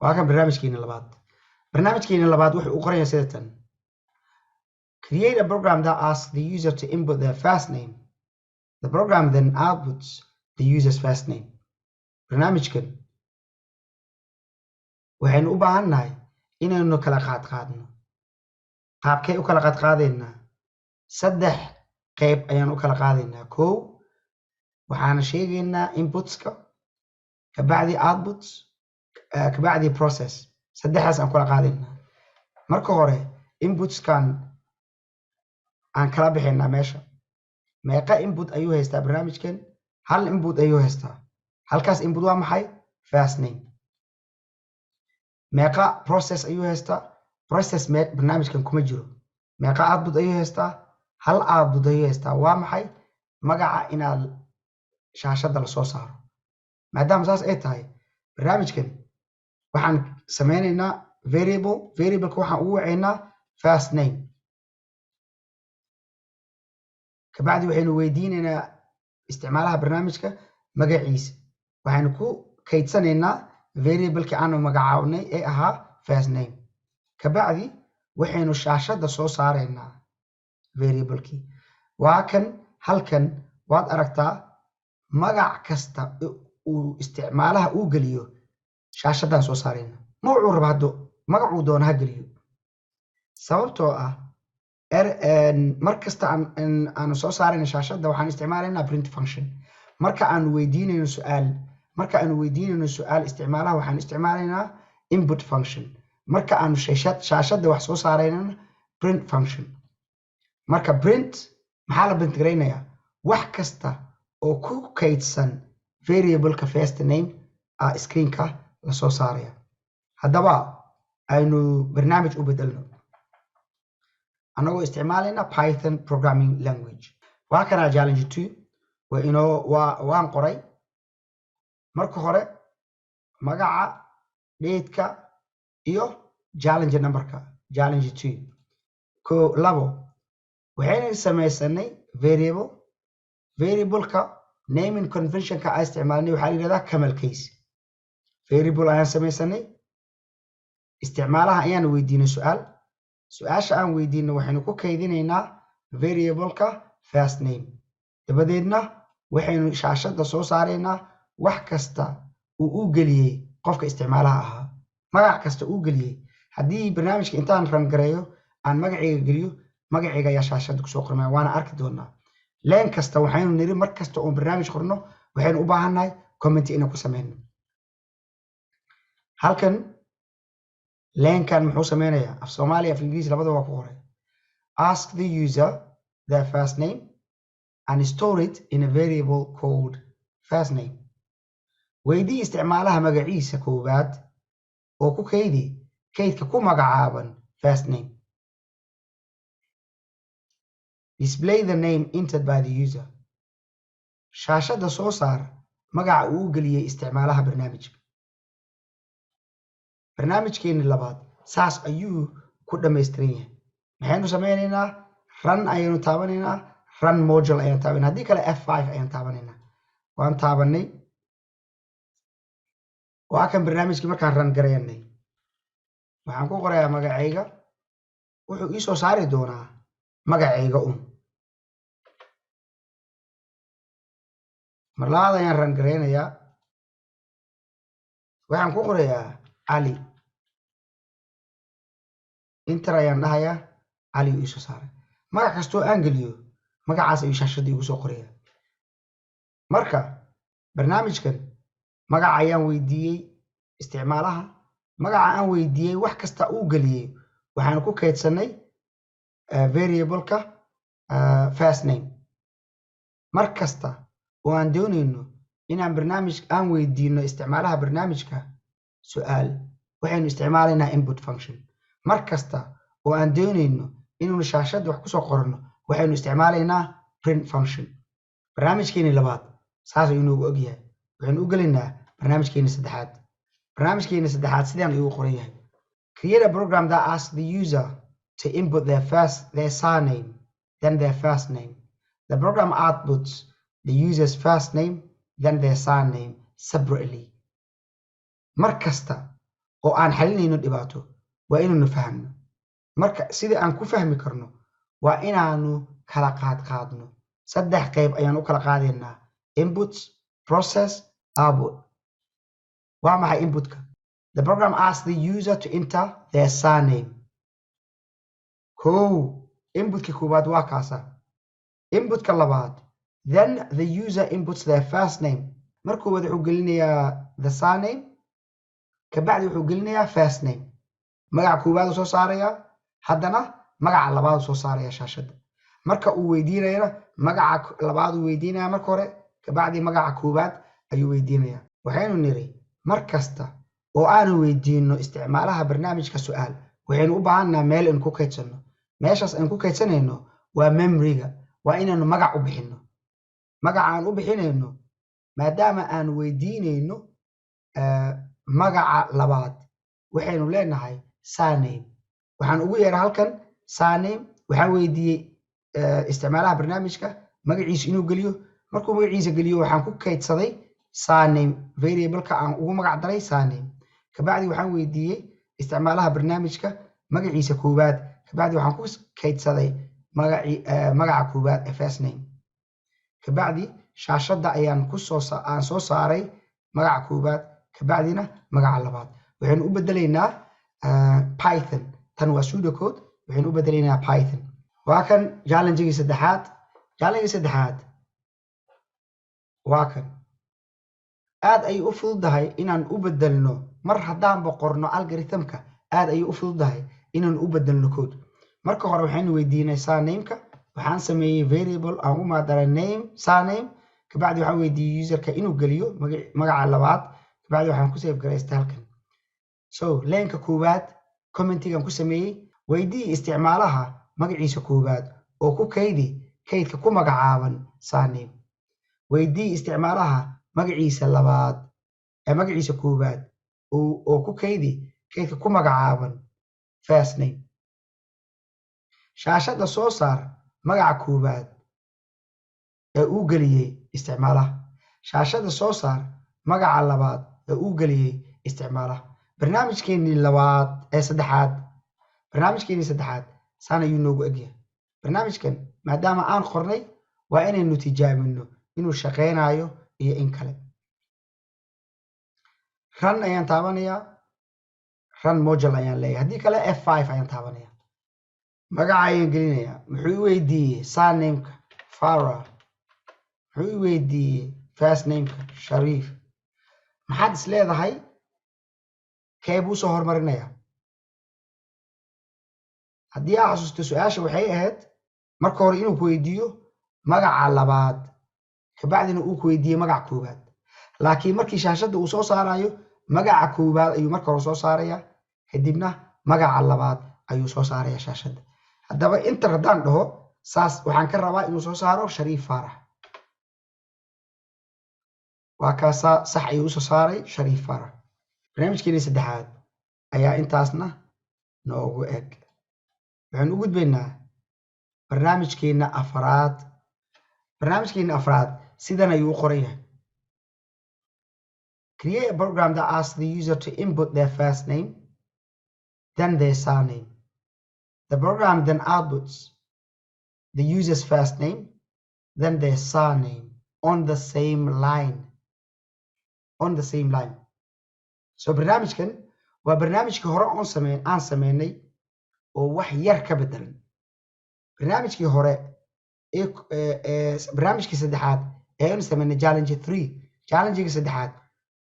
Waa kan barnaamijkeeni labaad. Barnaamijkeeni labaad wuxuu u qorayaa sida tan: Create a program that asks the user to input their first name. The program then outputs the user's first name. Barnaamijkan waxaynu u baahannahay inaynu kala qaadqaadno. Qaabkee u kala qaadqaadaynaa? Saddex qeyb ayaan u kala qaadaynaa. Kow, waxaana sheegaynaa inputska, kabacdi outputs, kabacdi process. Saddexdaas aan kula qaadaynaa. Marka hore inputskan aan kala bixinaa meesha. Meeqa input ayuu haystaa barnaamijkan? Hal input ayuu haystaa. Halkaas input waa maxay? First name. Meeqa process ayuu haystaa? Process barnaamijkan kuma jiro. Meeqa output ayuu haystaa? Hal output ayuu haystaa. Waa maxay? Magaca inaad shaashadda lasoo saaro. Maadaama saas ay tahay, barnaamijkan waxaan sameynaynaa variable. Variableka waxaan ugu wacaynaa first name. Kabacdi waxaynu weydiinaynaa isticmaalaha barnaamijka magaciisa. Waxaynu ku kaydsanaynaa variableki aanu magacaabnay ee ahaa first name. Kabacdi waxaynu shaashadda soo saaraynaa variablekii. Waa kan halkan waad aragtaa, magac kasta uu isticmaalaha uu geliyo shaashaddaan soo saarayna. Magacuu raba haddo, magacuu doono ha geliyo, sababtoo ah mar kasta aanu soo saarayna shaashadda waxaan isticmaalaynaa print function. Marka aanu weydiinayno su'aal, marka aanu weydiinayno su'aal isticmaalaha, waxaan isticmaalaynaa input function. Marka aanu shaashadda wax soo saaraynana, print function. Marka print maxaa la print garaynayaa? Wax kasta oo ku kaydsan variableka first name ah screenka lasoo saaraya. Haddaba aynu barnaamij u bedelno annagoo isticmaalayna Python programming language. Waa kanaa challenge 2. Waa inoo waa waan qoray. Marka hore magaca, dateka iyo challenge numberka challenge 2. Ko, labo, waxayna samaysanay variable. Variableka naming conventionka aan isticmaalnay waxaa la yidhahdaa camel case. Variable ayaan samaysanay. Isticmaalaha ayaan weydiinay su-aal. Su-aasha aan weydiinay waxaynu ku kaydinaynaa variableka first name. Dabadeedna waxaynu shaashadda soo saaraynaa wax kasta uu u geliyey qofka isticmaalaha ahaa, magac kasta uu geliyey. Haddii barnaamijka intaan run gareeyo aan magacayga geliyo, magacayga ayaa shaashadda kusoo qormaya, waana arki doonaa. Line kasta waxaynu niri, mar kasta oon barnaamij qorno waxaynu u baahannahay comment inaan ku sameyno. Halkan linekan muxuu sameynayaa? Af Soomaaliya, af Ingiriis labada waa ku qoray. Ask the user their first name and store it in a variable called first name. Weydii isticmaalaha magaciisa koowaad oo ku kaydi kaydka ku magacaaban first name. Display the name entered by the user. Shaashadda soo saar magaca uu u geliyey isticmaalaha barnaamijka. Barnaamijkeeni labaad saas ayuu ku dhammaystiran yahay. Maxaynu sameynaynaa? Run ayaynu taabanaynaa. Run module ayaan taabanay. Haddii kale F5 ayaan taabanaynaa. Waan taabanay. Waa kan barnaamijkii. Markaan run garaynay, waxaan ku qorayaa magacayga. Wuxuu ii soo saari doonaa magacayga un. Mar labaad ayaan run garaynayaa. Waxaan ku qorayaa Cali. Enter ayaan dhahayaa. Cali uu ii soo saaray. Magac kastoo aan geliyo, magacaas ayuu shaashadda igu soo qorayaa. Marka barnaamijkan magaca ayaan weydiiyey isticmaalaha. Magaca aan weydiiyey, wax kasta uu geliyey, waxaan ku kaydsanay variableka first name. Mar kasta oo aan doonayno inaan barnaamij aan weydiino isticmaalaha barnaamijka su-aal, waxaynu isticmaalaynaa input function. Mar kasta oo aan doonayno inaynu shaashadda wax kusoo qoranno, waxaynu isticmaalaynaa print function. Barnaamijkeeni labaad saas ayuu inoogu ogyahay. Waxaynu u gelaynaa barnaamijkeeni saddexaad. Barnaamijkeeni saddexaad sidaan ayuu qoran yahay: Create a program that asks the user to input their surname, then their first name. The program outputs the user's first name, then their surname separately. Mar kasta Oo aan xalinayno dhibaato, waa inaynu fahamno. Marka sidii aan ku fahmi karno waa inaanu kala qaadqaadno. Saddex qayb ayaan u kala qaadaynaa: inputs, process, output. Waa maxay inputka? The program asks the user to enter their surname. Kow, inputka koowaad waa kaasa. Inputka labaad, then the user inputs their first name. Marka koowaad wuxuu gelinayaa the surname, kabacdi wuxuu gelinayaa first name. Magaca koowaad uu soo saarayaa, haddana magaca labaad uu soo saaraya shaashadda. Marka uu weydiinayana, magaca labaad uu weydiinaya marka hore, kabacdi magaca koowaad ayuu weydiinaya. Waxaynu niri, mar kasta oo aanu weydiino isticmaalaha barnaamijka su-aal, waxaynu u baahannaha meel aynu ku kaydsanno. Meeshaas aynu ku kaydsanayno waa memoryga. Waa inaanu magac u bixinno. Magaca aan u bixinayno, maadaama aan weydiinayno magaca labaad, waxaynu leenahay surname. Waxaan ugu yeeray halkan surname. Waxaan weydiiyey isticmaalaha barnaamijka magaciisa inuu geliyo. Markuu magaciisa geliyo, waxaan ku kaydsaday surname, variableka aan ugu magac daray surname. Kabacdi waxaan weydiiyey isticmaalaha barnaamijka magaciisa koowaad. Kabacdi waxaan ku kaydsaday magaca koowaad ee first name. Kabacdi shaashadda ayaan kusoo aan soo saaray magaca koowaad, kabacdina magaca labaad. Waxaynu u bedelaynaa Python. Tan waa pseudocode. Waxaynu u bedelaynaa Python. Waa kan challengegii saddexaad. Challengegii saddexaad waa kan. Aad ayay u fududahay inaan u bedelno. Mar haddaanba qorno algorithmka, aad ayay u fududahay inaan u bedelno code. Marka hore waxaynu weydiinay surnameka. Waxaan sameeyey variable aan ugu magacdaray name, surname. Kabacdi waxaan weydiiyey userka inuu geliyo magaca labaad. Kabacdi waxaan ku save garaystay halkan. So lineka koowaad commentigan ku sameeyey: weydii isticmaalaha magaciisa koowaad oo ku kaydi kaydka ku magacaaban surname. Weydii isticmaalaha magaciisa labaad ee magaciisa koowaad oo ku kaydi kaydka ku magacaaban first name. Shaashadda soo saar magaca koowaad ee uu geliyey isticmaalaha. Shaashadda soo saar magaca labaad ee uu geliyey isticmaalaha. Barnaamijkeenii labaad ee saddexaad, barnaamijkeenii saddexaad saan ayuu noogu egyahay. Barnaamijkan maadaama aan qornay, waa inaynu tijaabino inuu shaqeynayo iyo in kale. Run ayaan taabanayaa, run module ayaan leeyahay. Haddii kale F5 ayaan taabanaya. Magaca ayaan gelinayaa. Muxuu i weydiiyey? Surnameka Farah. Muxuu i weydiiyey? First nameka Shariif. Maxaad is leedahay, kee buu soo hormarinayaa? Haddii aa xasuusto, su-aasha waxay ahayd marka hore inuu ku weydiiyo magaca labaad, kabacdina uu ku weydiiye magaca koowaad. Laakiin markii shaashadda uu soo saarayo, magaca koowaad ayuu marka hore soo saaraya, kadibna magaca labaad ayuu soo saaraya shaashadda. Haddaba enter haddaan dhaho, saas waxaan ka rabaa inuu soo saaro Shariif Faarax. Waa kaasaa, sax ayuu usoo saaray Shariif Faarax. Barnaamijkeeni saddexaad ayaa intaasna noogu eg. Waxaan u gudbaynaa barnaamijkeena afraad. Barnaamijkeena afraad sidan ayuu u qoran yahay: Create a program that asks the user to input their first name, then their surname. The program then outputs the user's first name, then their surname on the same line, on the same line. So barnaamijkan waa barnaamijkii hore oon sameyn aan sameynay oo wax yar ka bedelan barnaamijkii hore ee barnaamijkii saddexaad ee aynu sameynay, challenge 3. Challengega saddexaad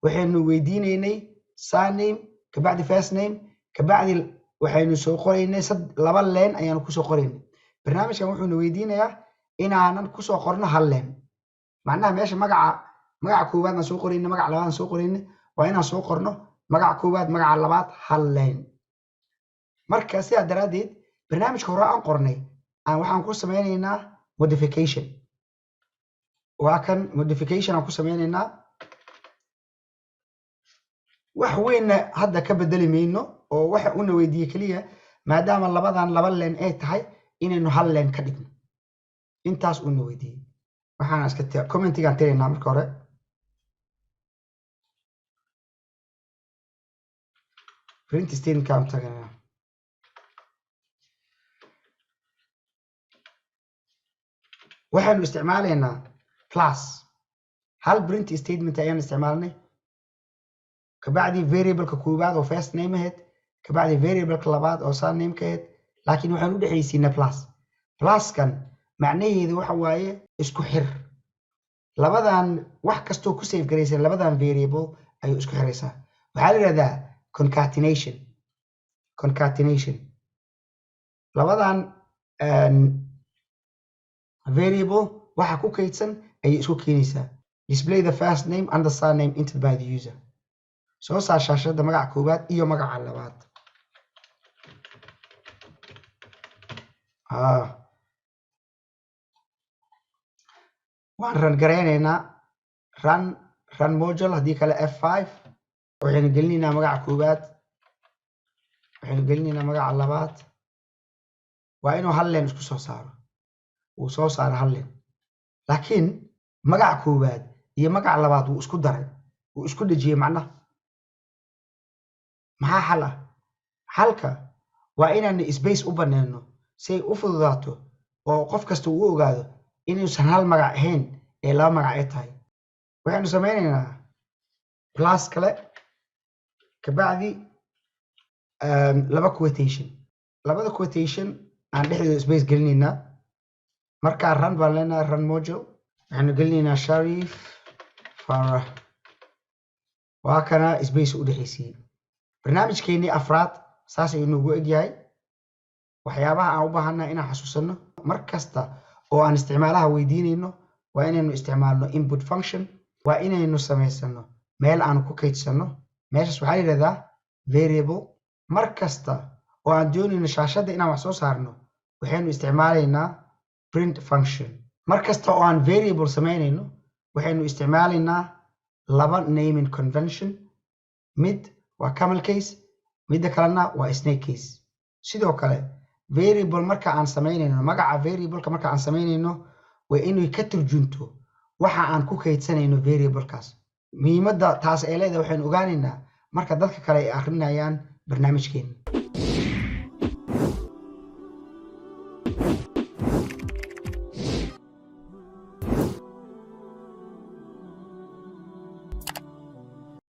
waxaynu weydiinaynay surname, kabacdi first name, kabacdi waxaynu soo qoraynay laba line ayaanu kusoo qoraynay. Barnaamijkan wuxuuna weydiinayaa inaanan kusoo qorno hal line. Macnaha meesha magaca koowaad aan soo qorayna, magaca labaad aan soo qorayna, waa inaan soo qorno magaca koowaad, magaca labaad, hal line. Marka sidaa daraaddeed, barnaamijka hore aan qornay aan waxaan ku sameynaynaa modification. Waa kan, modification aan ku sameynaynaa. Wax weynna hadda ka bedeli mayno, oo waxa una weydiiyey keliya, maadaama labadan laba line ay tahay, inaynu hal line ka dhigno. Intaas una weydiiyey. Waxaan iska commentigaan tiraynaa marka hore. Print statementkaan taganaa. Waxaanu isticmaalaynaa plus. Hal print statement ayaan isticmaalnay, kabacdi variableka koowaad oo first name ahayd, kabacdi variableka labaad oo surname ka ahayd, laakiin waxaan u dhexaysiinaa plus. Pluskan macnaheedu waxa waaye isku xir labadan, wax kastoo ku save garaysa labadan variable ayuu isku xiraysaa. Waxaa la yidhahdaa concatenation. Concatenation labadan variable waxa ku kaydsan ayay isku keenaysaa. Display the first name and the surname entered by the user. Soo saar shaashadda magaca koowaad iyo magaca labaad. Waan run garaynaynaa, run module, haddii kale F5. Waxaynu gelinaynaa magaca koowaad, waxaynu gelinaynaa magaca labaad. Waa inuu hal leen isku soo saaro. Wuu soo saaro hal leen, laakiin magaca koowaad iyo magaca labaad wuu isku daray, wuu isku dhejiyey. Macnaha maxaa xal ah? Xalka waa inaanu space u baneyno si ay u fududaato oo qof kasta uu ogaado inuusan hal magac ahayn ee laba magac ay tahay. Waxaynu sameynaynaa plus kale, kabacdi laba quotation. Labada quotation aan dhexdooda space gelinaynaa. Markaa run baan leenahay, run module. Waxaynu gelinaynaa Sharif Farah. Waa kana space u dhexaysiiyey. Barnaamijkeennii afraad saas ayuu noogu egyahay. Waxyaabaha aan u baahannahay inaan xasuusanno: mar kasta oo aan isticmaalaha weydiinayno, waa inaynu isticmaalno input function, waa inaynu samaysano meel aanu ku kaydsanno. Meeshaas waxaa la yidhahdaa variable. Mar kasta oo aan doonayno shaashadda inaan wax soo saarno, waxaynu isticmaalaynaa print function. Mar kasta oo aan variable samaynayno, waxaynu isticmaalaynaa laba naming convention: mid waa camel case, midda kalena waa snake case. Sidoo kale, variable marka aan samaynayno, magaca variableka marka aan samaynayno, waa inay ka turjunto waxa aan ku kaydsanayno variablekaas. Muhiimadda taas ay leedahay waxaynu ogaanaynaa marka dadka kale ay akrinayaan barnaamijkeena.